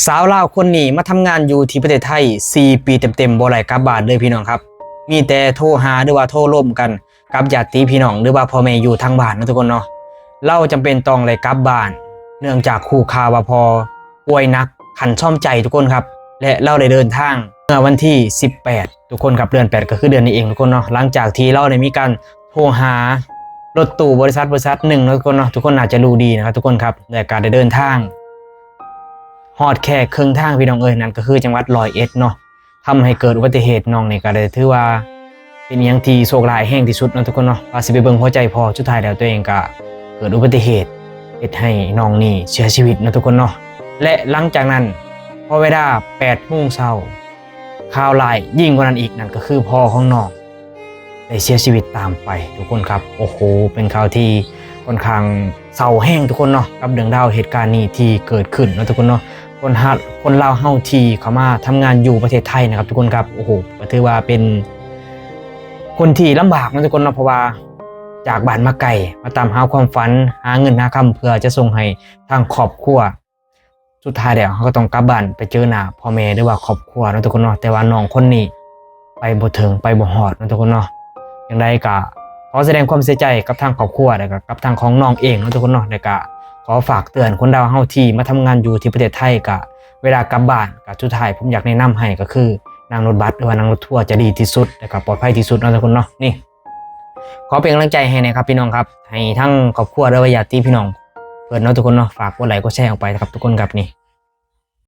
ສາວລາວຄົນນີ້ມາທຳງານຢູ່ທີ່ປະເທດໄທສີ່ປີເຕັມໆ ບໍ່ໄດ້ກັບບ້ານເລີຍພີ່ນ້ອງຄັບ. ມີແຕ່ໂທຫາ ຫຼືວ່າໂທລົມກັນກັບຍາດຕິພີ່ນ້ອງ ຫຼືວ່າພໍ່ແມ່ຢູ່ທາງບ້ານເນາະທຸກຄົນເນາະ. ລາວຈຳເປັນຕ້ອງໄດ້ກັບບ້ານ ເນື່ອງຈາກຮູ້ຂ່າວວ່າພໍ່ປ່ວຍໜັກຂັ້ນຊອມໃຈທຸກຄົນຄັບ ແລະ ລາວໄດ້ເດີນທາງເມື່ອວັນທີສິບແປດ ທຸກຄົນຄັບ ເດືອນແປດ ກໍຄືເດືອນນີ້ເອງທຸກຄົນເນາະ. ຫຼັງຈາກທີ່ລາວໄດ້ມີການໂທຫາລົດຕູ້ບໍລິສັດ ບໍລິສັດໜຶ່ງເນາະທຸກຄົນເນາະ, ທຸກຄົນໜ້າຈະຮູ້ດີນະຄັບທຸກຄົນຄັບ ແລະ ກໍໄດ້ເດີນທາງຮອດແຄ່ເຄິ່ງທາງພີ່ນ້ອງເອີຍ, ນັ້ນກໍຄືຈັງຫວັດຮ້ອຍເອັດເນາະ. ທຳໃຫ້ເກີດອຸບັດຕິເຫດ, ນ້ອງນີ້ກໍໄດ້ຖືວ່າເປັນອີ່ຫຍັງທີ່ໂຊກຮ້າຍແຮງທີ່ສຸດເນາະທຸກຄົນເນາະ. ວ່າຊິໄປເບິ່ງຫົວໃຈພໍ່, ສຸດທ້າຍແລ້ວຕົວເອງກໍເກີດອຸບັດຕິເຫດ ເຮັດໃຫ້ນ້ອງນີ້ເສຍຊີວິດເນາະທຸກຄົນເນາະ. ແລະ ຫຼັງຈາກນັ້ນ ພໍເວລາແປດໂມງເຊົ້າ ຂ່າວຮ້າຍຍິ່ງກວ່ານັ້ນອີກ, ນັ້ນກໍຄືພໍ່ຂອງນ້ອງໄດ້ເສຍຊີວິດຕາມໄປທຸກຄົນຄັບ. ໂອ້ໂຫ ເປັນຂ່າວທີ່ຄ່ອນຂ້າງເສົ້າແຮງທຸກຄົນເນາະ ກັບເລື່ອງລາວເຫດການນີ້ທີ່ເກີດຂຶ້ນເນາະທຸກຄົນເນາະ. ຄົນເຮົາ ຄົນລາວເຮົາທີ່ເຂົ້າມາທຳງານຢູ່ປະເທດໄທນະຄັບທຸກຄົນຄັບ, ໂອ້ໂຫ ກໍຖືວ່າເປັນຄົນທີ່ລຳບາກເນາະທຸກຄົນເນາະ, ເພາະວ່າຈາກບ້ານມາໄກ ມາຕາມຫາຄວາມຝັນ ຫາເງິນຫາຄຳເພື່ອຈະສົ່ງໃຫ້ທາງຄອບຄົວ. ສຸດທ້າຍແລ້ວເຮົາກໍຕ້ອງກັບບ້ານໄປເຈີໜ້າພໍ່ແມ່ ຫຼືວ່າຄອບຄົວເນາະທຸກຄົນເນາະ, ແຕ່ວ່ານ້ອງຄົນນີ້ໄປບໍ່ເຖິງ ໄປບໍ່ຮອດເນາະທຸກຄົນເນາະ. ຈັ່ງໃດກໍຂໍສະແດງຄວາມເສຍໃຈກັບທາງຄອບຄົວ ແລະ ກໍກັບທາງຂອງນ້ອງເອງເນາະທຸກຄົນເນາະ. ແລະ ກໍຂໍຝາກເຕືອນຄົນລາວເຮົາທີ່ມາທຳງານຢູ່ທີ່ປະເທດໄທ, ກໍເວລາກັບບ້ານ ກໍສຸດທ້າຍຜົມຢາກແນະນຳໃຫ້ກໍຄືນັ່ງລົດບັສ ຫຼືວ່ານັ່ງລົດທົວຈະດີທີ່ສຸດ ແລະ ກໍປອດໄພທີ່ສຸດເນາະທຸກຄົນເນາະ. ນີ້ ຂໍເປັນກຳລັງໃຈໃຫ້ແດ່ຄັບພີ່ນ້ອງຄັບ, ໃຫ້ທາງຄອບຄົວ ຫຼືວ່າຍາດຕິພີ່ນ້ອງເພິ່ນເນາະທຸກຄົນເນາະ. ຝາກກົດໄລກົດແຊອອກໄປຄັບທຸກຄົນຄັບ. ນີ້